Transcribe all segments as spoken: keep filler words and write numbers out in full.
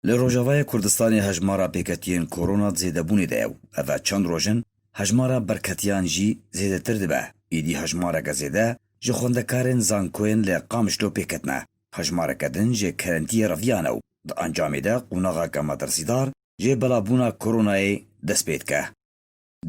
Li Rojavayê Kurdistanê hejmara pêketiyên korona di zêdebûnê de ye û eve çend roj in hejmara berketiyan jî zêdetir dibe. Êdî hejmareke zêde ji xwendekarên zankoyên li Qamişlo pêketine. Hejmareke din ji kerentiyê reviyane û di encamê de qonaxeke metirsîdar jê belavbûna koronayê dest pê dike.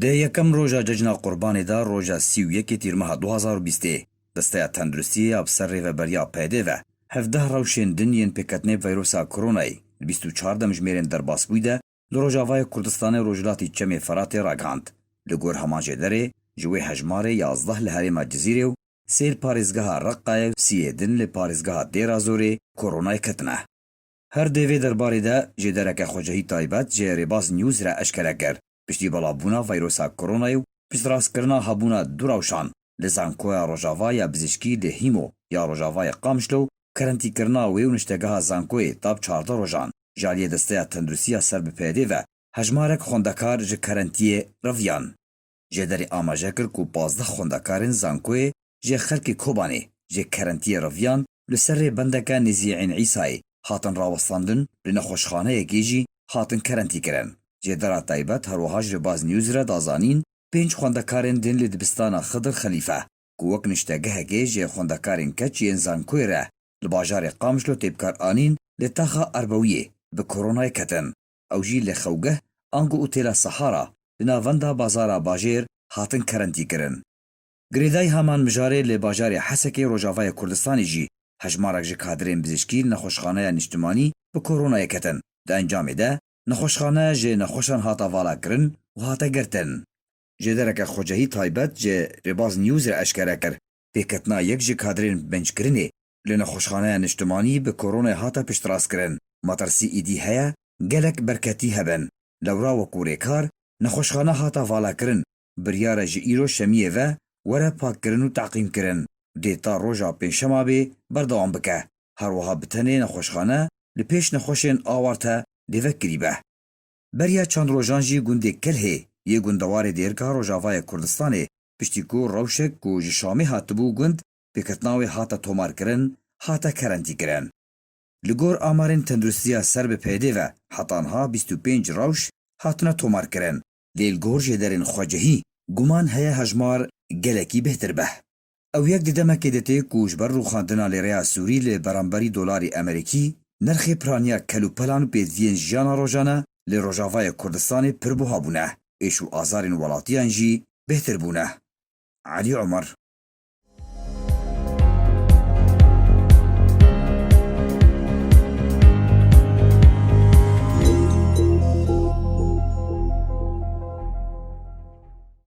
Di yekem roja cejna Qurbanê de, roja sî û yekê Tîrmeha du hazar û bîstê, Desteya Tenduristiyê ya bi ser rêveberiya P Y D ve hevdeh rewşên din yên pêketinê veyrosa koronayê li bîst û çar demjimêrên derbasbûyî de li Rojavayê Kurdistanê Rojhilatî Çemê Feratê ragihand. Li gor heman jêderê, ji wê hejmarê yazdeh li herêma Cizîrê û sê li parêzgeha Reqayê û siyê din li parêzgeha Dêra Zorê koronayê ketine. Her dê vê derbarê de jêdereke xwecehî taybet ji Rêbaz News re eşkere kir. Piştî belavbûna veyrosa koronayê û piştrastkirina hebûna du rewşan li Zankoya Rojava ya Bizişkî li Hîmo ya Rojavayê Qamişlo û kerentîkirina wê û niştegeha Zankoyê ta bi çardeh rojan ji aliyê Desteya Tenduristiya ser bi P Y D ve hejmarek xwendekar ji kerentiyê reviyan. Jêderê amaje kir ku pazdeh xwendekarên Zankoyê ji xelkê Kobanê ji kerentiyê reviyan li ser rêbendeke nêzî Ên Îsayê hatin rawestandin, li nexweşxaneyekê jî hatin kerentîkirin. Jêdera taybet her wiha ji Rêbaz News re da zanîn, pênc xwendekarên din li dibistana Xidir Xelîfe ku wek niştegehekê ji xwendekarên keç yên Zankoyê re li bajarê Qamişlo tê bikaranîn, li taxa Erbewiyê bi koronayê ketin. Ew jî li xewgeh ango otêla Sahara li navenda bazara bajêr hatin kerentîkirin. Girêdayî heman mijarê li bajarê Hesekê Rojavayê Kurdistanê jî hejmarek ji kadirên bizişkî li nexweşxaneya niştimanî bi koronayê ketin. Di encamê de nexweşxane ji nexweşan hate valakirin û hate girtin. Jêdereke xwecehî taybet ji Rêbaz News re eşkere kir, pêketina yek ji kadirên binçkirinê li nexweşxaneya niştimanî bi koronayê hate piştrastkirin. Metirsî êdî heye gelek berketî hebin. Lewra wekû rêkar, nexweşxane hate valakirin, biryar e ji îro şemiyê ve were pakkirin û teqîmkirin. Dê ta roja pêncşema bê berdewam bike. Her wiha bi tenê nexweşxane li pêş nexweşên awarte dê vekirî be. Beriya çend rojan jî gundê Kelhê yê gundewarê Dêrika Rojavayê Kurdistanê, piştî ku rewşek ku ji Şamê hatibû gund, pêketina wê hate tomarkirin, hate kerentîkirin. Li gor amarên tenduristiya ser bi P Y D ve heta niha bîst û pênc rewş hatine tomarkirin, lê li gor jêderên xwecihî guman heye hejmar gelekî bêhtir be. Ew yek di demekê de tê ku ji ber rûxandina lêreya Sûrî li beramberî dolarê Emerîkî, nirxê piraniya kelûpelan û pêdiviyên jiyana rojane li Rojavayê Kurdistanê pir buha bûne. Êş û azarên welatiyan jî bêhtir bûne. Elî Omer.